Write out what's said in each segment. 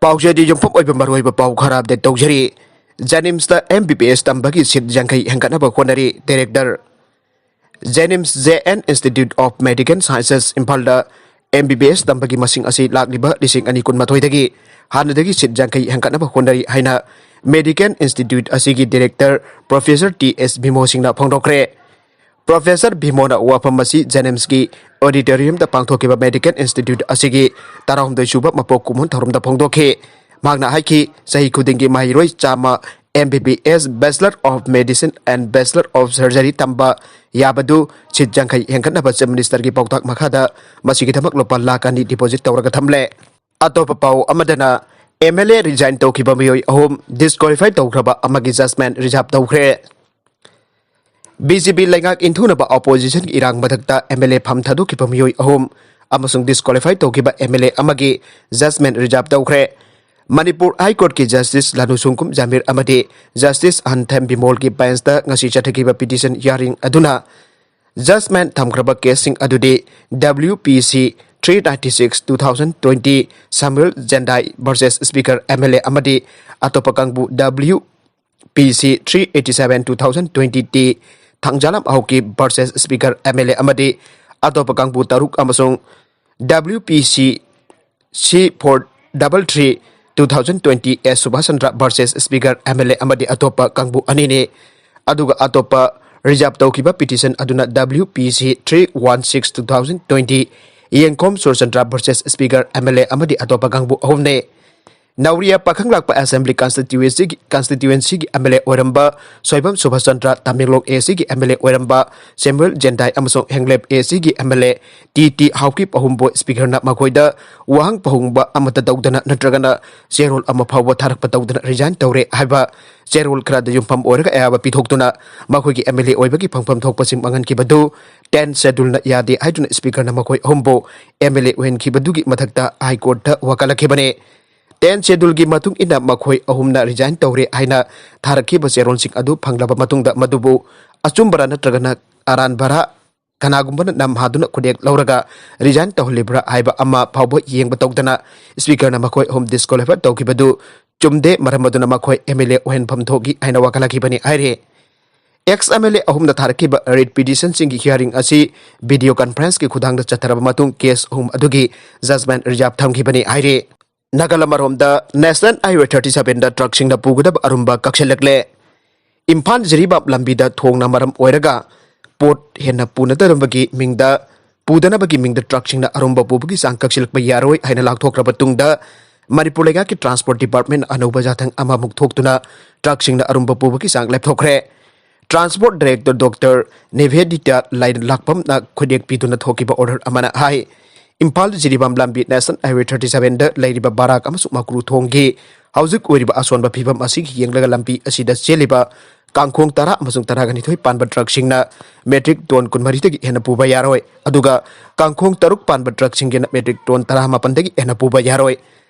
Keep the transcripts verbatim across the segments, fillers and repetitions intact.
ꯄꯥꯎꯆꯦꯗꯤ ꯌꯨꯝꯐꯝ ꯑꯣꯏꯕ ꯃꯔꯨꯑꯣꯏꯕ ꯄꯥꯎ ꯈꯔ ꯑꯞꯗꯦꯠ ꯇꯧꯖꯔꯤ꯫ JNIMSꯇ MBBS ꯇꯝꯕꯒꯤ ꯁꯤꯠ ꯌꯥꯡꯈꯩ ꯍꯦꯟꯒꯠꯅꯕ ꯍꯣꯠꯅꯔꯤ꯫ Director, JNIMS J N Institute of Medical Sciences ꯏꯝꯐꯥꯜꯗ MBBS ꯇꯝꯕꯒꯤ ꯃꯁꯤꯡ ꯑꯁꯤ ꯂꯥꯛꯂꯤꯕ ꯂꯤꯁꯤꯡ ꯑꯅꯤ ꯀꯨꯟꯃꯥꯊꯣꯏꯗꯒꯤ ꯍꯥꯟꯅꯗꯒꯤ ꯁꯤꯠ ꯌꯥꯡꯈꯩ ꯍꯦꯟꯒꯠꯅꯕ ꯍꯣꯠꯅꯔꯤ ꯍꯥꯏꯅ Medical Institute ꯑꯁꯤꯒꯤ ꯗꯥꯏꯔꯦꯛꯇꯔ ꯄ꯭ꯔꯣꯐꯦꯁꯔ ꯇꯤ ꯑꯦꯁ ꯚꯤꯃꯣ ꯁꯤꯡꯅ ꯐꯣꯡꯗꯣꯛꯈ꯭ꯔꯦ꯫ ꯄ꯭ꯔꯣꯐꯦꯁꯔ ꯚꯤꯃꯣꯅ ꯋꯥꯐꯝ ꯑꯁꯤ JNIMSꯀꯤ ꯑꯣꯗꯤꯇꯣꯔꯤꯌꯝꯗ ꯄꯥꯡꯊꯣꯛꯈꯤꯕ Medical Institute ꯑꯁꯤꯒꯤ ꯇꯔꯥꯍꯨꯝꯗꯣꯏ ꯁꯨꯕ ꯃꯄꯣꯛ ꯀꯨꯝꯑꯣꯟ ꯊꯧꯔꯝꯗ ꯐꯣꯡꯗꯣꯛꯈꯤ꯫ ꯃꯍꯥꯛꯅ ꯍꯥꯏꯈꯤ, ꯆꯍꯤ ꯈꯨꯗꯤꯡꯒꯤ ꯃꯍꯩꯔꯣꯏ ꯆꯥꯝꯃ MBBS, Bachelor of Medicine and Bachelor of Surgery ꯇꯝꯕ ꯌꯥꯕꯗꯨ ꯁꯤꯠ ꯌꯥꯡꯈꯩ ꯍꯦꯟꯒꯠꯅꯕ Chief Ministerꯒꯤ ꯄꯥꯎꯇꯥꯛ ꯃꯈꯥꯗ ꯃꯁꯤꯒꯤꯗꯃꯛ ꯂꯨꯄꯥ ꯂꯥꯈ ꯑꯅꯤ deposit ꯇꯧꯔꯒ ꯊꯝꯂꯦ꯫ ꯑꯇꯣꯞꯄ ꯄꯥꯎ ꯑꯃꯗꯅ, MLA resign ꯇꯧꯈꯤꯕ ꯃꯤꯑꯣꯏ ꯑꯍꯨꯝ disqualify ꯇꯧꯈ꯭ꯔꯕ ꯑꯃꯒꯤ judgment reserve ꯇꯧꯈ꯭ꯔꯦ꯫ BJP ꯂꯩꯉꯥꯛ ꯏꯟꯊꯨꯅꯕ oppositionꯒꯤ ꯏꯔꯥꯡ ꯃꯊꯛꯇ MLA ꯐꯝ ꯊꯥꯗꯣꯛꯈꯤꯕ ꯃꯤꯑꯣꯏ ꯑꯍꯨꯝ ꯑꯃꯁꯨꯡ disqualify ꯇꯧꯈꯤꯕ MLA ꯑꯃꯒꯤ judgment reserve ꯇꯧꯈ꯭ꯔꯦ꯫ ꯃꯅꯤꯄꯨꯔ High Courtꯀꯤ Justice ꯂꯥꯅꯨ ꯁꯨꯡꯀꯨꯝ ꯖꯥꯃꯤꯔ ꯑꯃꯗꯤ Justice ꯑꯍꯟꯊꯦꯝ ꯕꯤꯃꯣꯜꯒꯤ benchꯇ ꯉꯁꯤ ꯆꯠꯊꯈꯤꯕ petition hearing ꯑꯗꯨꯅ judgment ꯊꯝꯈ꯭ꯔꯕ caseꯁꯤꯡ ꯑꯗꯨꯗꯤ WPC three ninety six two thousand twenty Samuel Jendai versus Speaker MLA ꯑꯃꯗꯤ ꯑꯇꯣꯞꯄ ꯀꯥꯡꯕꯨ WPC three eighty seven two thousand twenty T ꯊꯥꯡꯖꯥꯂꯝ ꯑꯍꯧꯀꯤ versus Speaker MLA ꯑꯃꯗꯤ ꯑꯇꯣꯞꯄ ꯀꯥꯡꯕꯨ ꯇꯔꯨꯛ ꯑꯃꯁꯨꯡ WPC C four double three two thousand twenty S Subhash Chandra versus Speaker MLA ꯑꯃꯗꯤ ꯑꯇꯣꯞꯄ ꯀꯥꯡꯕꯨ ꯑꯅꯤꯅꯤ꯫ ꯑꯗꯨꯒ ꯑꯇꯣꯞꯄ reserve ꯇꯧꯈꯤꯕ petition ꯑꯗꯨꯅ WPC three one six two thousand twenty ꯌꯦꯡꯈꯣꯝ ꯁꯨꯔꯆꯟꯗ꯭ꯔ versus Speaker MLA ꯑꯃꯗꯤ ꯑꯇꯣꯞꯄ ꯀꯥꯡꯕꯨ ꯑꯍꯨꯝꯅꯤ꯫ ꯅꯧꯔꯤꯌꯥ ꯄꯥꯈꯪꯂꯥꯛꯄ Assembly Constituencyꯒꯤ, Constituencyꯒꯤ MLA ꯑꯣꯏꯔꯝꯕ ꯁꯣꯏꯕꯝ ꯁꯨꯚꯥꯁ ꯆꯟꯗ꯭ꯔ, ꯇꯃꯦꯡꯂꯣꯡ ACꯒꯤ MLA ꯑꯣꯏꯔꯝꯕ ꯁꯦꯃꯨꯑꯦꯜ ꯖꯦꯟꯗꯥꯏ ꯑꯃꯁꯨꯡ ꯍꯦꯡꯂꯦꯞ ACꯒꯤ MLA ꯇꯤ ꯇꯤ ꯍꯥꯎꯀꯤꯞ ꯑꯍꯨꯝꯕꯨ Speakerꯅ ꯃꯈꯣꯏꯗ ꯋꯥꯍꯪ ꯄꯥꯎꯍꯪꯕ ꯑꯃꯠꯇ ꯇꯧꯗꯅ ꯅꯠꯇ꯭ꯔꯒꯅ ꯆꯦꯔꯣꯜ ꯑꯃ ꯐꯥꯎꯕ ꯊꯥꯔꯛꯄ ꯇꯧꯗꯅ resign ꯇꯧꯔꯦ ꯍꯥꯏꯕ ꯆꯦꯔꯣꯜ ꯈꯔꯗ ꯌꯨꯝꯐꯝ ꯑꯣꯏꯔꯒ ꯑꯌꯥꯕ ꯄꯤꯊꯣꯛꯇꯨꯅ ꯃꯈꯣꯏꯒꯤ MLA ꯑꯣꯏꯕꯒꯤ ꯐꯪꯐꯝ ꯊꯣꯛꯄꯁꯤꯡ ꯃꯥꯡꯍꯟꯈꯤꯕꯗꯨ tenth Scheduleꯅ ꯌꯥꯗꯦ ꯍꯥꯏꯗꯨꯅ Speakerꯅ ꯃꯈꯣꯏ ꯑꯍꯨꯝꯕꯨ MLA ꯑꯣꯏꯍꯟꯈꯤꯕꯗꯨꯒꯤ ꯃꯊꯛꯇ High Courtꯇ ꯋꯥꯀꯠꯂꯛꯈꯤꯕꯅꯤ꯫ Tenth Scheduleꯒꯤ ꯃꯇꯨꯡ ꯏꯟꯅ ꯃꯈꯣꯏ ꯑꯍꯨꯝꯅ resign ꯇꯧꯔꯦ ꯍꯥꯏꯅ ꯊꯥꯔꯛꯈꯤꯕ ꯆꯦꯔꯣꯜꯁꯤꯡ ꯑꯗꯨ ꯐꯪꯂꯕ ꯃꯇꯨꯡꯗ ꯃꯗꯨꯕꯨ ꯑꯆꯨꯝꯕꯔꯥ ꯅꯠꯇ꯭ꯔꯒꯅ ꯑꯔꯥꯟꯕꯔꯥ ꯀꯅꯥꯒꯨꯝꯕꯅ ꯅꯝꯍꯥꯗꯨꯅ ꯈꯨꯗꯦꯛ ꯂꯧꯔꯒ ꯔꯤꯖꯥꯏꯟ ꯇꯧꯍꯜꯂꯤꯕ꯭ꯔꯥ ꯍꯥꯏꯕ ꯑꯃ ꯐꯥꯎꯕ ꯌꯦꯡꯕ ꯇꯧꯗꯅ ꯁ꯭ꯄꯤꯀꯔꯅ ꯃꯈꯣꯏ ꯑꯍꯨꯝ ꯗꯤꯁꯀ꯭ꯋꯥꯂꯤꯐꯥꯏ ꯇꯧꯈꯤꯕꯗꯨ ꯆꯨꯝꯗꯦ, ꯃꯔꯝ ꯑꯗꯨꯅ ꯃꯈꯣꯏ ꯑꯦꯝ ꯑꯦꯜ ꯑꯦ ꯑꯣꯏꯍꯟꯐꯝ ꯊꯣꯛꯏ ꯍꯥꯏꯅ ꯋꯥꯀꯠꯂꯛꯈꯤꯕꯅꯤ ꯍꯥꯏꯔꯤ꯫ ꯑꯦꯛꯁ ꯑꯦꯝ ꯑꯦꯜ ꯑꯦ ꯑꯍꯨꯝꯅ ꯊꯥꯔꯛꯈꯤꯕ ꯔꯤꯠ ꯄꯤꯇꯤꯁꯟꯁꯤꯡꯒꯤ ꯍꯤꯌꯥꯔꯤꯡ ꯑꯁꯤ ꯚꯤꯗꯤꯑꯣ ꯀꯟꯐꯔꯦꯟꯁꯀꯤ ꯈꯨꯊꯥꯡꯗ ꯆꯠꯊꯔꯕ ꯃꯇꯨꯡ ꯀꯦꯁ ꯑꯍꯨꯝ ꯑꯗꯨꯒꯤ ꯖꯖꯃꯦꯟ ꯔꯤꯖꯥꯔꯚ ꯊꯝꯈꯤꯕꯅꯤ ꯍꯥꯏꯔꯤ꯫ ꯅꯥꯒꯥꯂꯝ ꯑꯔꯣꯝꯗ ꯅꯦꯁꯅꯦꯜ ꯍꯥꯏꯋꯦ ꯊꯥꯔꯇꯤ ꯁꯚꯦꯟꯗ ꯇ꯭ꯔꯛꯁꯤꯡꯅ ꯄꯨꯒꯗꯕ ꯑꯔꯨꯝꯕ ꯀꯛꯁꯤꯜꯂꯛꯂꯦ꯫ ꯏꯝꯐꯥꯜ ꯖꯤꯔꯤꯕꯥꯝ ꯂꯝꯕꯤꯗ ꯊꯣꯡꯅ ꯃꯔꯝ ꯑꯣꯏꯔꯒ ꯄꯣꯠ ꯍꯦꯟꯅ ꯄꯨꯅꯗꯅꯕꯒꯤ ꯃꯤꯡꯗ, ꯄꯨꯗꯅꯕꯒꯤ ꯃꯤꯡꯗ ꯇ꯭ꯔꯛꯁꯤꯡꯅ ꯑꯔꯨꯝꯕ ꯄꯨꯕꯒꯤ ꯆꯥꯡ ꯀꯛꯁꯤꯜꯂꯛꯄ ꯌꯥꯔꯣꯏ ꯍꯥꯏꯅ ꯂꯥꯎꯊꯣꯛꯈ꯭ꯔꯕ ꯇꯨꯡꯗ, ꯃꯅꯤꯄꯨꯔ ꯂꯩꯉꯥꯛꯀꯤ ꯇ꯭ꯔꯥꯟꯁꯄꯣꯔꯠ ꯗꯤꯄꯥꯔꯠꯃꯦꯟ ꯑꯅꯧꯕ ꯌꯥꯊꯪ ꯑꯃꯃꯨꯛ ꯊꯣꯛꯇꯨꯅ ꯇ꯭ꯔꯛꯁꯤꯡꯅ ꯑꯔꯨꯝꯕ ꯄꯨꯕꯒꯤ ꯆꯥꯡ ꯂꯦꯞꯊꯣꯛꯈ꯭ꯔꯦ꯫ ꯇ꯭ꯔꯥꯟꯁꯄꯣꯔꯠ ꯗꯥꯏꯔꯦꯛꯇꯔ ꯗꯣꯛꯇꯔ ꯅꯤꯚꯦꯗꯤꯇꯥ ꯂꯥꯏꯔꯦꯝꯂꯥꯛꯄꯝꯅ ꯈꯨꯗꯦꯛ ꯄꯤꯗꯨꯅ ꯊꯣꯛꯈꯤꯕ ꯑꯣꯔꯗꯔ ꯑꯃꯅ ꯍꯥꯏ, ꯏꯝꯐꯥꯜ ꯖꯤꯔꯤꯕꯥꯝ ꯂꯝꯕꯤ ꯅꯦꯁꯅꯦꯜ ꯍꯥꯏꯋꯦ ꯊꯥꯔꯇꯤ ꯁꯚꯦꯟꯗ ꯂꯩꯔꯤꯕ ꯕꯥꯔꯥꯛ ꯑꯃꯁꯨꯡ ꯃꯀ꯭ꯔꯨ ꯊꯣꯡꯒꯤ ꯍꯧꯖꯤꯛ ꯑꯣꯏꯔꯤꯕ ꯑꯁꯣꯟꯕ ꯐꯤꯕꯝ ꯑꯁꯤꯒꯤ ꯌꯦꯡꯂꯒ ꯂꯝꯕꯤ ꯑꯁꯤꯗ ꯆꯦꯜꯂꯤꯕ ꯀꯥꯡꯈꯣꯡ ꯇꯔꯥ ꯑꯃꯁꯨꯡ ꯇꯔꯥꯒ ꯅꯤꯊꯣꯏ ꯄꯥꯟꯕ ꯇ꯭ꯔꯛꯁꯤꯡꯅ ꯃꯦꯇ꯭ꯔꯤꯛ ꯇꯣꯟ ꯀꯨꯟꯃꯔꯤꯗꯒꯤ ꯍꯦꯟꯅ ꯄꯨꯕ ꯌꯥꯔꯣꯏ, ꯑꯗꯨꯒ ꯀꯥꯡꯈꯣꯡ ꯇꯔꯨꯛ ꯄꯥꯟꯕ ꯇ꯭ꯔꯛꯁꯤꯡꯒꯤꯅ ꯃꯦꯇ꯭ꯔꯤꯛ ꯇꯣꯟ ꯇꯔꯥꯃꯥꯄꯟꯗꯒꯤ ꯍꯦꯟꯅ ꯄꯨꯕ ꯌꯥꯔꯣꯏ꯫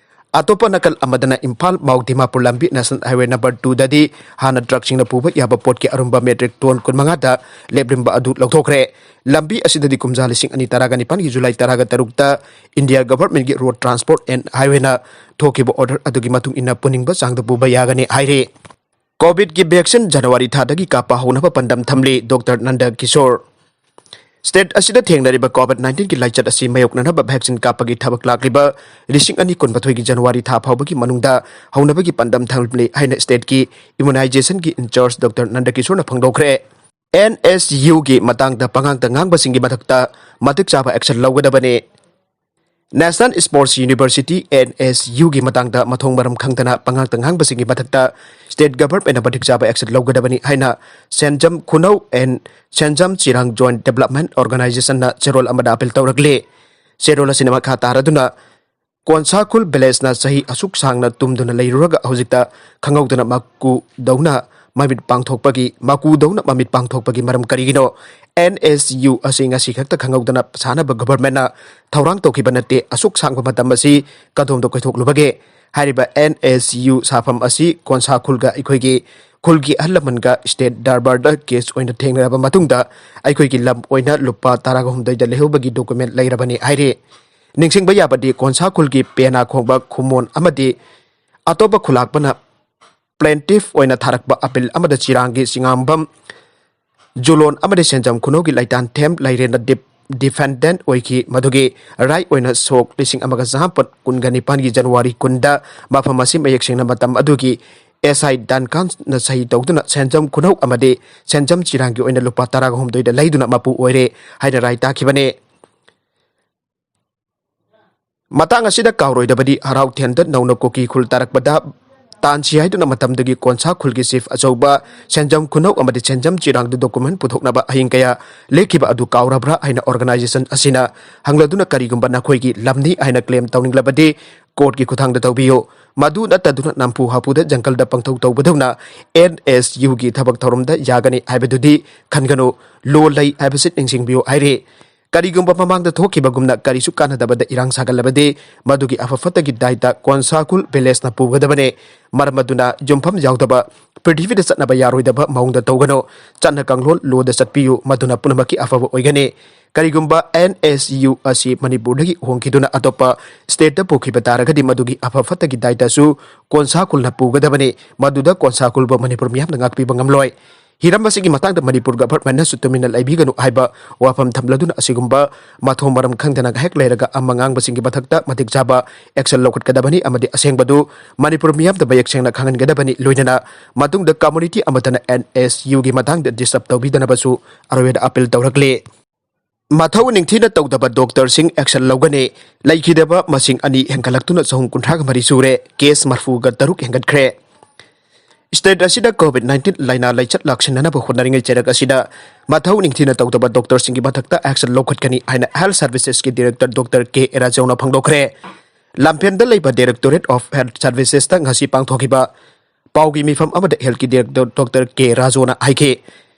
ꯑꯇꯣꯞꯄ ꯅꯥꯀꯜ ꯑꯃꯗꯅ ꯏꯝꯐꯥꯜ ꯃꯥꯎ ꯗꯤꯃꯥꯄꯨꯔ ꯂꯝꯕꯤ ꯅꯦꯁꯅꯦꯜ ꯍꯥꯏꯋꯦ ꯅꯝꯕꯔ ꯇꯨꯗꯗꯤ ꯍꯥꯟꯅ ꯇ꯭ꯔꯛꯁꯤꯡꯅ ꯄꯨꯕ ꯌꯥꯕ ꯄꯣꯠꯀꯤ ꯑꯔꯨꯝꯕ ꯃꯦꯇ꯭ꯔꯤꯛ ꯇꯣꯟ ꯀꯨꯟꯃꯉꯥꯗ ꯂꯦꯞꯂꯝꯕ ꯑꯗꯨ ꯂꯧꯊꯣꯛꯈ꯭ꯔꯦ꯫ ꯂꯝꯕꯤ ꯑꯁꯤꯗꯗꯤ ꯀꯨꯝꯖꯥ ꯂꯤꯁꯤꯡ ꯑꯅꯤ ꯇꯔꯥꯒ ꯅꯤꯄꯥꯟꯒꯤ ꯖꯨꯂꯥꯏ ꯇꯔꯥꯒ ꯇꯔꯨꯛꯇ ꯏꯟꯗꯤꯌꯥ ꯒꯚꯔꯟꯃꯦꯟꯠꯀꯤ ꯔꯣꯗ ꯇ꯭ꯔꯥꯟꯁꯄꯣꯔꯠ ꯑꯦꯟ ꯍꯥꯏꯋꯦꯅ ꯊꯣꯛꯈꯤꯕ ꯑꯣꯔꯗꯔ ꯑꯗꯨꯒꯤ ꯃꯇꯨꯡ ꯏꯟꯅ ꯄꯨꯅꯤꯡꯕ ꯆꯥꯡꯗ ꯄꯨꯕ ꯌꯥꯒꯅꯤ ꯍꯥꯏꯔꯤ꯫ ꯀꯣꯚꯤꯗꯀꯤ ꯚꯦꯛꯁꯤꯟ ꯖꯅꯋꯥꯔꯤ ꯊꯥꯗꯒꯤ ꯀꯥꯞꯄ ꯍꯧꯅꯕ ꯄꯥꯟꯗꯝ ꯊꯝꯂꯤ ꯗꯣꯛꯇꯔ ꯅꯟꯗ ꯀꯤꯁꯣꯔ꯫ ꯁ꯭ꯇꯦꯠ ꯑꯁꯤꯗ ꯊꯦꯡꯅꯔꯤꯕ ꯀꯣꯚꯤꯗ ꯅꯥꯏꯟꯇꯤꯟꯒꯤ ꯂꯥꯏꯆꯠ ꯑꯁꯤ ꯃꯥꯌꯣꯛꯅꯅꯕ ꯚꯦꯛꯁꯤꯟ ꯀꯥꯞꯄꯒꯤ ꯊꯕꯛ ꯂꯥꯛꯂꯤꯕ ꯂꯤꯁꯤꯡ ꯑꯅꯤ ꯀꯨꯟꯃꯥꯊꯣꯏꯒꯤ ꯖꯅꯋꯥꯔꯤ ꯊꯥ ꯐꯥꯎꯕꯒꯤ ꯃꯅꯨꯡꯗ ꯍꯧꯅꯕꯒꯤ ꯄꯥꯟꯗꯝ ꯊꯝꯂꯤ ꯍꯥꯏꯅ ꯁ꯭ꯇꯦꯠꯀꯤ ꯏꯃ꯭ꯌꯨꯅꯥꯏꯖꯦꯁꯟꯒꯤ ꯏꯟꯆꯥꯔꯖ ꯗꯣꯛꯇꯔ ꯅꯟꯗ ꯀꯤꯁꯣꯔꯅ ꯐꯣꯡꯗꯣꯛꯈ꯭ꯔꯦ꯫ ꯑꯦꯟ ꯑꯦꯁ ꯌꯨꯒꯤ ꯃꯇꯥꯡꯗ ꯄꯉꯥꯡꯗ ꯉꯥꯡꯕꯁꯤꯡꯒꯤ ꯃꯊꯛꯇ ꯃꯇꯤꯛ ꯆꯥꯕ ꯑꯦꯛꯁꯟ ꯂꯧꯒꯗꯕꯅꯤ꯫ ꯅꯦꯁꯅꯦꯜ ꯁ꯭ꯄꯣꯔꯠꯁ ꯌꯨꯅꯤꯚꯔꯁꯤꯇꯤ, ꯑꯦꯟ ꯑꯦꯁ ꯌꯨꯒꯤ ꯃꯇꯥꯡꯗ ꯃꯊꯣꯡ ꯃꯔꯝ ꯈꯪꯗꯅ ꯄꯉꯥꯡꯗ ꯉꯥꯡꯕꯁꯤꯡꯒꯤ ꯃꯊꯛꯇ ꯁ꯭ꯇꯦꯠ ꯒꯚꯔꯟꯃꯦꯟꯠꯅ ꯃꯇꯤꯛ ꯆꯥꯕ ꯑꯦꯛꯁꯟ ꯂꯧꯒꯗꯕꯅꯤ ꯍꯥꯏꯅ ꯁꯦꯟꯖꯝ ꯈꯨꯅꯧ ꯑꯦꯟ ꯁꯦꯟꯖꯝ ꯆꯤꯔꯥꯡ ꯖꯣꯏꯟꯠ ꯗꯦꯕꯂꯞꯃꯦꯟꯠ ꯑꯣꯔꯒꯅꯥꯏꯖꯦꯁꯟꯅ ꯆꯦꯔꯣꯜ ꯑꯃꯗ ꯑꯥꯄꯤꯜ ꯇꯧꯔꯛꯂꯤ꯫ ꯆꯦꯔꯣꯜ ꯑꯁꯤꯅ ꯃꯈꯥ ꯇꯥꯔꯗꯨꯅ, ꯀꯣꯟꯁꯥꯈꯨꯜ ꯚꯤꯂꯦꯖꯅ ꯆꯍꯤ ꯑꯁꯨꯛ ꯁꯥꯡꯅ ꯇꯨꯝꯗꯨꯅ ꯂꯩꯔꯨꯔꯒ ꯍꯧꯖꯤꯛꯇ ꯈꯪꯍꯧꯗꯅ ꯃꯀꯨꯗꯧꯅ ꯃꯃꯤꯠ ꯄꯥꯡꯊꯣꯛꯄꯒꯤ, ꯃꯀꯨꯗꯧꯅ ꯃꯃꯤꯠ ꯄꯥꯡꯊꯣꯛꯄꯒꯤ ꯃꯔꯝ ꯀꯔꯤꯒꯤꯅꯣ? ꯑꯦꯟ ꯑꯦꯁ ꯌꯨ ꯑꯁꯤ ꯉꯁꯤ ꯈꯛꯇ ꯈꯪꯍꯧꯗꯅ ꯁꯥꯟꯅꯕ ꯒꯚꯔꯟꯃꯦꯟꯠꯅ ꯊꯧꯔꯥꯡ ꯇꯧꯈꯤꯕ ꯅꯠꯇꯦ꯫ ꯑꯁꯨꯛ ꯁꯥꯡꯕ ꯃꯇꯝ ꯑꯁꯤ ꯀꯗꯣꯝꯗ ꯀꯣꯏꯊꯣꯛꯂꯨꯕꯒꯦ? ꯍꯥꯏꯔꯤꯕ ꯑꯦꯟ ꯑꯦꯁ ꯌꯨ ꯁꯥꯐꯝ ꯑꯁꯤ ꯀꯣꯟꯁꯥꯈꯨꯜꯒ ꯑꯩꯈꯣꯏꯒꯤ ꯈꯨꯜꯒꯤ ꯑꯍꯜ ꯂꯃꯟꯒ ꯁ꯭ꯇꯦꯠ ꯗꯔꯕꯥꯔꯗ ꯀꯦꯁ ꯑꯣꯏꯅ ꯊꯦꯡꯅꯔꯕ ꯃꯇꯨꯡꯗ ꯑꯩꯈꯣꯏꯒꯤ ꯂꯝ ꯑꯣꯏꯅ ꯂꯨꯄꯥ ꯇꯔꯥꯒ ꯍꯨꯝꯗꯣꯏꯗ ꯂꯩꯍꯧꯕꯒꯤ ꯗꯣꯀꯨꯃꯦꯟ ꯂꯩꯔꯕꯅꯤ ꯍꯥꯏꯔꯤ꯫ ꯅꯤꯡꯁꯤꯡꯕ ꯌꯥꯕꯗꯤ, ꯀꯣꯟꯁꯥ ꯈꯨꯜꯒꯤ ꯄꯦꯅꯥ ꯈꯣꯡꯕ ꯈꯨꯃꯣꯟ ꯑꯃꯗꯤ ꯑꯇꯣꯞꯄ ꯈꯨꯂꯥꯛꯄꯅ ꯄ꯭ꯂꯦꯟꯇꯤꯐ ꯑꯣꯏꯅ ꯊꯥꯔꯛꯄ ꯑꯄꯤꯜ ꯑꯃꯗ ꯆꯤꯔꯥꯡꯒꯤ ꯆꯤꯉꯥꯝꯕꯝ ꯖꯨꯂꯣꯟ ꯑꯃꯗꯤ ꯁꯦꯟꯖꯝ ꯈꯨꯅꯧꯒꯤ ꯂꯩꯇꯥꯟꯊꯦꯝ ꯂꯩꯔꯦꯟꯅ ꯗꯤꯞ-, ꯗꯤꯐꯦꯟꯗꯦꯟꯠ ꯑꯣꯏꯈꯤ꯫ ꯃꯗꯨꯒꯤ ꯔꯥꯏꯠ ꯑꯣꯏꯅ ꯁꯣꯛ ꯂꯤꯁꯤꯡ ꯑꯃꯒ ꯆꯥꯃꯥꯄꯟ ꯀꯨꯟꯒ ꯅꯤꯄꯥꯟꯒꯤ ꯖꯅꯋꯥꯔꯤ ꯀꯨꯟꯗ ꯃꯐꯝ ꯑꯁꯤ ꯃꯌꯦꯛ ꯁꯦꯡꯅ ꯃꯇꯝ ꯑꯗꯨꯒꯤ ꯑꯦꯁ ꯑꯥꯏ ꯗꯥꯟꯀꯥꯟꯅ ꯁꯍꯤ ꯇꯧꯗꯨꯅ ꯁꯦꯟꯖꯝ ꯈꯨꯅꯧ ꯑꯃꯗꯤ ꯁꯦꯟꯖꯝ ꯆꯤꯔꯥꯡꯒꯤ ꯑꯣꯏꯅ ꯂꯨꯄꯥ ꯇꯔꯥꯒ ꯍꯨꯝꯗꯣꯏꯗ ꯂꯩꯗꯨꯅ ꯃꯄꯨ ꯑꯣꯏꯔꯦ ꯍꯥꯏꯅ ꯔꯥꯏ ꯇꯥꯈꯤꯕꯅꯤ꯫ ꯃꯇꯥꯡ ꯑꯁꯤꯗ ꯀꯥꯎꯔꯣꯏꯗꯕꯗꯤ, ꯍꯔꯥꯎ ꯊꯦꯟꯗ ꯅꯧꯅ ꯀꯨꯀꯤ ꯈꯨꯜ ꯇꯥꯔꯛꯄꯗ ꯇꯥꯟꯁꯤ ꯍꯥꯏꯗꯨꯅ ꯃꯇꯝꯗꯨꯒꯤ ꯀꯣꯟꯁꯥ ꯈꯨꯜꯒꯤ ꯆꯤꯐ ꯑꯆꯧꯕ ꯁꯦꯟꯖꯝ ꯈꯨꯅꯧ ꯑꯃꯗꯤ ꯁꯦꯟꯖꯝ ꯆꯤꯔꯥꯡꯗ ꯗꯣꯀꯨꯃꯦꯟ ꯄꯨꯊꯣꯛꯅꯕ ꯑꯍꯤꯡ ꯀꯌꯥ ꯂꯦꯛꯈꯤꯕ ꯑꯗꯨ ꯀꯥꯎꯔꯕ꯭ꯔꯥ ꯍꯥꯏꯅ ꯑꯣꯔꯒꯅꯥꯏꯖꯦꯁꯟ ꯑꯁꯤꯅ ꯍꯪꯂꯗꯨꯅ, ꯀꯔꯤꯒꯨꯝꯕ ꯅꯈꯣꯏꯒꯤ ꯂꯝꯅꯤ ꯍꯥꯏꯅ ꯀ꯭ꯂꯦꯝ ꯇꯧꯅꯤꯡꯂꯕꯗꯤ ꯀꯣꯔꯠꯀꯤ ꯈꯨꯠꯊꯥꯡꯗ ꯇꯧꯕꯤꯌꯨ꯫ ꯃꯗꯨ ꯅꯠꯇꯗꯨꯅ ꯅꯝꯐꯨ ꯍꯥꯐꯨꯗ ꯖꯪꯒꯜꯗ ꯄꯪꯊꯧ ꯇꯧꯕꯗꯧꯅ ꯑꯦꯟ ꯑꯦꯁ ꯌꯨꯒꯤ ꯊꯕꯛ ꯊꯧꯔꯝꯗ ꯌꯥꯒꯅꯤ ꯍꯥꯏꯕꯗꯨꯗꯤ ꯈꯟꯒꯅꯨ꯫ ꯂꯣ ꯂꯩ ꯍꯥꯏꯕꯁꯤ ꯅꯤꯡꯁꯤꯡꯕꯤꯌꯨ ꯍꯥꯏꯔꯤ꯫ ꯀꯔꯤꯒꯨꯝꯕ ꯃꯃꯥꯡꯗ ꯊꯣꯛꯈꯤꯕꯒꯨꯝꯅ ꯀꯔꯤꯁꯨ ꯀꯥꯟꯅꯗꯕꯗ ꯏꯔꯥꯡ ꯁꯥꯒꯠꯂꯕꯗꯤ ꯃꯗꯨꯒꯤ ꯑꯐ ꯐꯠꯇꯒꯤ ꯗꯥꯏꯇ ꯀꯣꯟꯁꯥ ꯈꯨꯜ ꯚꯤꯂꯦꯖꯅ ꯄꯨꯒꯗꯕꯅꯤ꯫ ꯃꯔꯝ ꯑꯗꯨꯅ ꯌꯨꯝꯐꯝ ꯌꯥꯎꯗꯕ, ꯄ꯭ꯔꯤꯊꯤꯕꯤꯗ ꯆꯠꯅꯕ ꯌꯥꯔꯣꯏꯗꯕ ꯃꯑꯣꯡꯗ ꯇꯧꯒꯅꯨ꯫ ꯆꯠꯅ ꯀꯥꯡꯂꯣꯟ ꯂꯣꯗ ꯆꯠꯄꯤꯌꯨ, ꯃꯗꯨꯅ ꯄꯨꯝꯅꯃꯛꯀꯤ ꯑꯐꯕ ꯑꯣꯏꯒꯅꯤ꯫ ꯀꯔꯤꯒꯨꯝꯕ ꯑꯦꯟ ꯑꯦꯁ ꯌꯨ ꯑꯁꯤ ꯃꯅꯤꯄꯨꯔꯗꯒꯤ ꯍꯣꯡꯈꯤꯗꯨꯅ ꯑꯇꯣꯞꯄ ꯁ꯭ꯇꯦꯠꯇ ꯄꯨꯈꯤꯕ ꯇꯥꯔꯒꯗꯤ ꯃꯗꯨꯒꯤ ꯑꯐ ꯐꯠꯇꯒꯤ ꯗꯥꯏꯇꯁꯨ ꯀꯣꯟꯁꯥ ꯈꯨꯜꯅ ꯄꯨꯒꯗꯕꯅꯤ꯫ ꯃꯗꯨꯗ ꯀꯣꯟꯁꯥ ꯈꯨꯜꯕꯨ ꯃꯅꯤꯄꯨꯔ ꯃꯤꯌꯥꯝꯅ ꯉꯥꯛꯄꯤꯕ ꯉꯝꯂꯣꯏ꯫ ꯍꯤꯔꯝ ꯑꯁꯤꯒꯤ ꯃꯇꯥꯡꯗ ꯃꯅꯤꯄꯨꯔ ꯒꯚꯔꯟꯃꯦꯟꯠꯅꯁꯨ ꯇꯨꯃꯤꯟꯅ ꯂꯩꯕꯤꯒꯅꯨ ꯍꯥꯏꯕ ꯋꯥꯐꯝ ꯊꯝꯂꯗꯨꯅ ꯑꯁꯤꯒꯨꯝꯕ ꯃꯊꯣꯡ ꯃꯔꯝ ꯈꯪꯗꯅ ꯉꯥꯏꯍꯥꯛ ꯂꯩꯔꯒ ꯑꯃ ꯉꯥꯡꯕꯁꯤꯡꯒꯤ ꯃꯊꯛꯇ ꯃꯇꯤꯛ ꯆꯥꯕ ꯑꯦꯛꯁꯟ ꯂꯧꯈꯠꯀꯗꯕꯅꯤ ꯑꯃꯗꯤ ꯑꯁꯦꯡꯕꯗꯨ ꯃꯅꯤꯄꯨꯔ ꯃꯤꯌꯥꯝꯗ ꯃꯌꯦꯛ ꯁꯦꯡꯅ ꯈꯪꯍꯟꯒꯗꯕꯅꯤ꯫ ꯂꯣꯏꯅꯅ ꯃꯇꯨꯡꯗ ꯀꯝꯃꯨꯅꯤꯇꯤ ꯑꯃꯠꯇꯅ ꯑꯦꯟ ꯑꯦꯁ ꯌꯨꯒꯤ ꯃꯇꯥꯡꯗ ꯗꯤꯁꯇꯔꯕ ꯇꯧꯕꯤꯗꯅꯕꯁꯨ ꯑꯔꯣꯏꯕꯗ ꯑꯄꯤꯜ ꯇꯧꯔꯛꯂꯤ꯫ ꯃꯊꯧ ꯅꯤꯡꯊꯤꯅ ꯇꯧꯗꯕ ꯗꯣꯛꯇꯔꯁꯤꯡ ꯑꯦꯛꯁꯟ ꯂꯧꯒꯅꯤ꯫ ꯂꯩꯈꯤꯗꯕ ꯃꯁꯤꯡ ꯑꯅꯤ ꯍꯦꯟꯒꯠꯂꯛꯇꯨꯅ ꯆꯍꯨꯝ ꯀꯨꯟꯊ꯭ꯔꯥꯒ ꯃꯔꯤ ꯁꯨꯔꯦ꯫ ꯀꯦꯁ ꯃꯔꯐꯨꯒ ꯇꯔꯨꯛ ꯍꯦꯟꯒꯠꯈ꯭ꯔꯦ꯫ ꯁ꯭ꯇꯦꯠ ꯑꯁꯤꯗ ꯀꯣꯚꯤꯗ ꯅꯥꯏꯟꯇꯤꯟ ꯂꯥꯏꯅꯥ ꯂꯩꯆꯠ ꯂꯥꯛꯁꯤꯟꯅꯅꯕ ꯍꯣꯠꯅꯔꯤꯉꯩ ꯆꯩꯔꯛ ꯑꯁꯤꯗ ꯃꯊꯧ ꯅꯤꯡꯊꯤꯅ ꯇꯧꯗꯕ ꯗꯣꯛꯇꯔꯁꯤꯡꯒꯤ ꯃꯊꯛꯇ ꯑꯦꯛꯁꯟ ꯂꯧꯈꯠꯀꯅꯤ ꯍꯥꯏꯅ ꯍꯦꯜꯊ ꯁꯔꯚꯤꯁꯦꯁꯀꯤ ꯗꯤꯔꯦꯛꯇꯔ ꯗꯣꯛꯇꯔ ꯀꯦ ꯔꯥꯖꯧꯅ ꯐꯣꯡꯗꯣꯛꯈ꯭ꯔꯦ꯫ ꯂꯝꯐꯦꯜꯗ ꯂꯩꯕ ꯗꯥꯏꯔꯦꯛꯇꯣꯔꯦꯠ ꯑꯣꯐ ꯍꯦꯜꯊ ꯁꯔꯚꯤꯁꯦꯁꯇ ꯉꯁꯤ ꯄꯥꯡꯊꯣꯛꯈꯤꯕ ꯄꯥꯎꯒꯤ ꯃꯤꯐꯝ ꯑꯃꯗ ꯍꯦꯜꯊꯀꯤ ꯗꯥꯏꯔꯦꯛꯇꯔ ꯗꯣꯛꯇꯔ ꯀꯦ ꯔꯥꯖꯣꯅ ꯍꯥꯏꯈꯤ,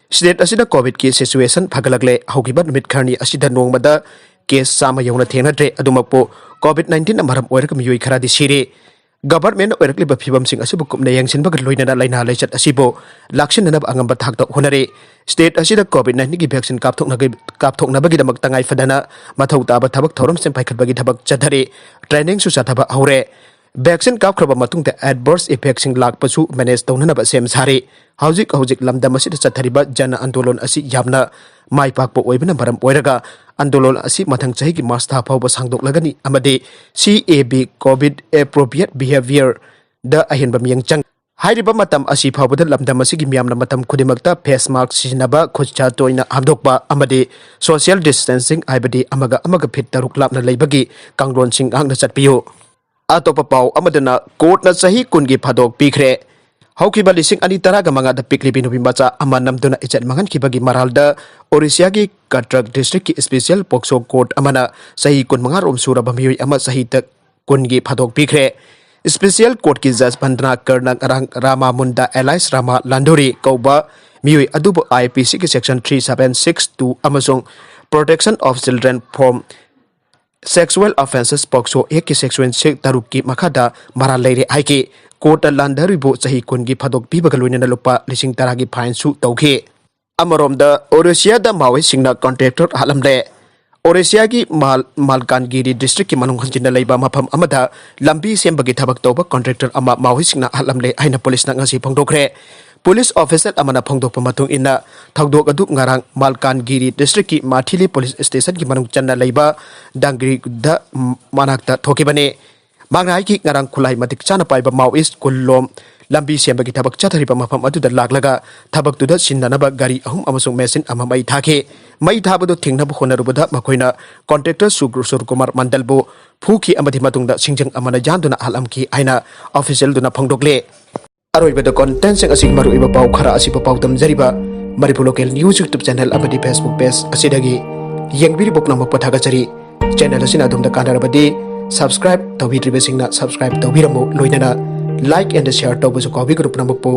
ꯁ꯭ꯇꯦꯠ ꯑꯁꯤꯗ ꯀꯣꯚꯤꯗꯀꯤ ꯁꯤꯆꯨꯋꯦꯁꯟ ꯐꯒꯠꯂꯛꯂꯦ꯫ ꯍꯧꯈꯤꯕ ꯅꯨꯃꯤꯠ ꯈꯔꯅꯤ ꯑꯁꯤꯗ ꯅꯣꯡꯃꯗ ꯀꯦꯁ ꯆꯥꯝꯃ ꯌꯧꯅ ꯊꯦꯡꯅꯗ꯭ꯔꯦ꯫ ꯑꯗꯨꯃꯛꯄꯨ, ꯀꯣꯚꯤꯗ ꯅꯥꯏꯟꯇꯤꯟꯅ ꯃꯔꯝ ꯑꯣꯏꯔꯒ ꯃꯤꯑꯣꯏ ꯈꯔꯗꯤ ꯁꯤꯔꯦ꯫ Government ꯑꯣꯏꯔꯛꯂꯤꯕ ꯐꯤꯕꯝꯁꯤꯡ ꯑꯁꯤꯕꯨ ꯀꯨꯞꯅ ꯌꯦꯡꯁꯤꯟꯕꯒ ꯂꯣꯏꯅꯅ ꯂꯥꯏꯅꯥ ꯂꯥꯏꯆꯠ ꯑꯁꯤꯕꯨ ꯂꯥꯛꯁꯤꯟꯅꯅꯕ ꯑꯉꯝꯕ ꯊꯥꯛꯇ ꯍꯣꯠꯅꯔꯤ꯫ State ꯑꯁꯤꯗ COVID nineteen ꯒꯤ vaccine ꯀꯥꯞꯊꯣꯛꯅꯕꯒꯤꯗꯃꯛ ꯇꯉꯥꯏ ꯐꯗꯅ ꯃꯊꯧ ꯇꯥꯕ ꯊꯕꯛ ꯊꯧꯔꯝꯁꯤꯡ ꯄꯥꯏꯈꯠꯄꯒꯤ ꯊꯕꯛ ꯆꯠꯊꯔꯤ꯫ Trainingꯁꯨ ꯆꯠꯊꯕ ꯍꯧꯔꯦ꯫ Vaccine ꯀꯥꯞꯈ꯭ꯔꯕ ꯃꯇꯨꯡꯗ adverse effectꯁꯤꯡ ꯂꯥꯛꯄꯁꯨ manage ꯇꯧꯅꯅꯕ ꯁꯦꯝ ꯁꯥꯔꯤ꯫ ꯍꯧꯖꯤꯛ ꯍꯧꯖꯤꯛ ꯂꯝꯗꯝ ꯑꯁꯤꯗ ꯆꯠꯊꯔꯤꯕ ꯖꯟ ꯑꯟꯗꯣꯂꯟ ꯑꯁꯤ ꯌꯥꯝꯅ ꯃꯥꯏ ꯄꯥꯛꯄ ꯑꯣꯏꯕꯅ ꯃꯔꯝ ꯑꯣꯏꯔꯒ ꯑꯟꯗꯣꯂꯟ ꯑꯁꯤ ꯃꯊꯪ ꯆꯍꯤꯒꯤ ꯃꯥꯔꯆ ꯊꯥ ꯐꯥꯎꯕ ꯁꯥꯡꯗꯣꯛꯂꯒꯅꯤ ꯑꯃꯗꯤ C A B, COVID appropriate behavior ꯗ ꯑꯍꯦꯟꯕ ꯃꯤꯠꯌꯦꯡ ꯆꯪ ꯍꯥꯏꯔꯤꯕ ꯃꯇꯝ ꯑꯁꯤ ꯐꯥꯎꯕꯗ ꯂꯝꯗꯝ ꯑꯁꯤꯒꯤ ꯃꯤꯌꯥꯝꯅ ꯃꯇꯝ ꯈꯨꯗꯤꯡꯃꯛꯇ face mask ꯁꯤꯖꯤꯟꯅꯕ, ꯈꯨꯠꯁꯥ ꯇꯣꯏꯅ ꯍꯥꯝꯗꯣꯛꯄ ꯑꯃꯗꯤ social distancing, ꯍꯥꯏꯕꯗꯤ ꯑꯃꯒ ꯑꯃꯒ ꯐꯤꯠ ꯇꯔꯨꯛ ꯂꯥꯞꯅ ꯂꯩꯕꯒꯤ ꯀꯥꯡꯂꯣꯟꯁꯤꯡ ꯉꯥꯛꯅ ꯆꯠꯄꯤꯌꯨ꯫ ꯑꯇꯣꯞꯄ ꯄꯥꯎ ꯑꯃꯗꯅ, ꯀꯣꯔꯠꯅ ꯆꯍꯤ ꯀꯨꯟꯒꯤ ꯐꯥꯗꯣꯛ ꯄꯤꯈ꯭ꯔꯦ꯫ ꯍꯧꯈꯤꯕ ꯂꯤꯁꯤꯡ ꯑꯅꯤ ꯇꯔꯥꯒ ꯃꯉꯥꯗ ꯄꯤꯛꯂꯤꯕꯤ ꯅꯨꯄꯤ ꯃꯆꯥ ꯑꯃ ꯅꯝꯗꯨꯅ ꯏꯖꯠ ꯃꯥꯡꯍꯟꯈꯤꯕꯒꯤ ꯃꯔꯥꯜꯗ ꯑꯣꯔꯤꯁꯤꯌꯥꯒꯤ ꯀꯇ꯭ꯔꯛ districtꯀꯤ special POCSO court ꯑꯃꯅ ꯆꯍꯤ ꯀꯨꯟꯃꯉꯥ ꯔꯣꯝ ꯁꯨꯔꯕ ꯃꯤꯑꯣꯏ ꯑꯃ ꯆꯍꯤ ꯇ-, ꯀꯨꯟꯒꯤ ꯐꯥꯗꯣꯛ ꯄꯤꯈ꯭ꯔꯦ꯫ Special courtꯀꯤ judge ꯚꯟꯗꯅꯥ ꯀꯔꯅ ꯉꯔꯥꯡ ꯔꯥꯃꯥ ꯃꯨꯟꯗꯥ alias ꯔꯥꯃꯥ ꯂꯥꯟꯗꯨꯔꯤ ꯀꯧꯕ ꯃꯤꯑꯣꯏ ꯑꯗꯨꯕꯨ IPCꯒꯤ section three seven six two ꯑꯃꯁꯨꯡ Protection of Children from Sexual Offences, POCSO Actꯀꯤ section ꯁꯤ ꯇꯔꯨꯛꯀꯤ ꯃꯈꯥꯗ ꯃꯔꯥꯜ ꯂꯩꯔꯦ ꯍꯥꯏꯈꯤ꯫ ꯀꯣꯔꯠꯅ ꯂꯥꯟꯗꯔꯤꯕꯨ ꯆꯍꯤ ꯀꯨꯟꯒꯤ ꯐꯥꯗꯣꯛ ꯄꯤꯕꯒ ꯂꯣꯏꯅꯅ ꯂꯨꯄꯥ ꯂꯤꯁꯤꯡ ꯇꯔꯥꯒꯤ fineꯁꯨ ꯇꯧꯈꯤ꯫ ꯑꯃꯔꯣꯝꯗ, ꯑꯣꯔꯤꯁꯤꯌꯥꯗ ꯃꯥꯑꯣꯏꯁꯤꯡꯅ contractor ꯍꯥꯠꯂꯝꯂꯦ꯫ ꯑꯣꯔꯤꯁꯤꯌꯥꯒꯤ ꯃꯥꯜ-, ꯃꯥꯜꯀꯥꯟꯒꯤꯔꯤ districtꯀꯤ ꯃꯅꯨꯡ ꯍꯟꯖꯤꯟꯅ ꯂꯩꯕ ꯃꯐꯝ ꯑꯃꯗ ꯂꯝꯕꯤ ꯁꯦꯝꯕꯒꯤ ꯊꯕꯛ ꯇꯧꯕ contractor ꯑꯃ ꯃꯥꯑꯣꯏꯁꯤꯡꯅ ꯍꯥꯠꯂꯝꯂꯦ ꯍꯥꯏꯅ ꯄꯨꯂꯤꯁꯅ ꯉꯁꯤ ꯐꯣꯡꯗꯣꯛꯈ꯭ꯔꯦ꯫ ꯄꯨꯂꯤꯁ official ꯑꯃꯅ ꯐꯣꯡꯗꯣꯛꯄ ꯃꯇꯨꯡ ꯏꯟꯅ, ꯊꯧꯗꯣꯛ ꯑꯗꯨ ꯉꯔꯥꯡ ꯃꯥꯜꯀꯥꯟꯒꯤꯔꯤ districtꯀꯤ ꯃꯥꯊꯤꯂꯤ police stationꯒꯤ ꯃꯅꯨꯡ ꯆꯟꯅ ꯂꯩꯕ ꯗꯥꯡꯒ꯭ꯔꯤꯗ ꯃꯅꯥꯛꯇ ꯊꯣꯛꯈꯤꯕꯅꯤ꯫ ꯃꯍꯥꯛꯅ ꯍꯥꯏꯈꯤ, ꯉꯔꯥꯡ ꯈꯨꯠꯂꯥꯏ ꯃꯇꯤꯛ ꯆꯥꯅ ꯄꯥꯏꯕ Maoist ꯀꯨꯟꯂꯣꯝ ꯂꯝꯕꯤ ꯁꯦꯝꯕꯒꯤ ꯊꯕꯛ ꯆꯠꯊꯔꯤꯕ ꯃꯐꯝ ꯑꯗꯨꯗ ꯂꯥꯛꯂꯒ ꯊꯕꯛꯇꯨꯗ ꯁꯤꯖꯤꯟꯅꯅꯕ ꯒꯥꯔꯤ ꯑꯍꯨꯝ ꯑꯃꯁꯨꯡ machine ꯑꯃ ꯃꯩ ꯊꯥꯈꯤ꯫ ꯃꯩ ꯊꯥꯕꯗꯨ ꯊꯤꯡꯅꯕ ꯍꯣꯠꯅꯔꯨꯕꯗ ꯃꯈꯣꯏꯅ contractor ꯁꯨꯔ-, ꯁꯨꯔꯀꯨꯃꯥꯔ ꯃꯟꯗꯜꯕꯨ ꯐꯨꯈꯤ ꯑꯃꯗꯤ ꯃꯇꯨꯡꯗ ꯁꯤꯡꯖꯪ ꯑꯃꯅ ꯌꯥꯟꯗꯨꯅ ꯍꯥꯠꯂꯝꯈꯤ ꯍꯥꯏꯅ officialꯗꯨꯅ ꯐꯣꯡꯗꯣꯛꯂꯦ꯫ ꯑꯔꯣꯏꯕꯗ contentꯁꯤꯡ ꯑꯁꯤꯒꯤ ꯃꯔꯨꯑꯣꯏꯕ ꯄꯥꯎ ꯈꯔ ꯑꯁꯤꯕꯨ ꯄꯥꯎꯗꯝꯖꯔꯤꯕ Manipur Local News YouTube channel ꯑꯃꯗꯤ Facebook page ꯑꯁꯤꯗꯒꯤ ꯌꯦꯡꯕꯤꯔꯤꯕ ꯄꯨꯝꯅꯃꯛꯄꯨ ꯊꯥꯒꯠꯆꯔꯤ꯫ Channel ꯑꯁꯤꯅ ꯑꯗꯣꯝꯗ ꯀꯥꯟꯅꯔꯕꯗꯤ subscribe ꯇꯧꯕꯤꯗ꯭ꯔꯤꯕꯁꯤꯡꯅ subscribe ꯇꯧꯕꯤꯔꯝꯃꯨ, ꯂꯣꯏꯅꯅ like and share ꯇꯧꯕꯁꯨ ꯀꯥꯎꯕꯤꯒꯅꯨ꯫ ꯄꯨꯝꯅꯃꯛꯄꯨ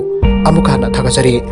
ꯑꯃꯨꯛ ꯍꯟꯅ ꯊꯥꯒꯠꯆꯔꯤ꯫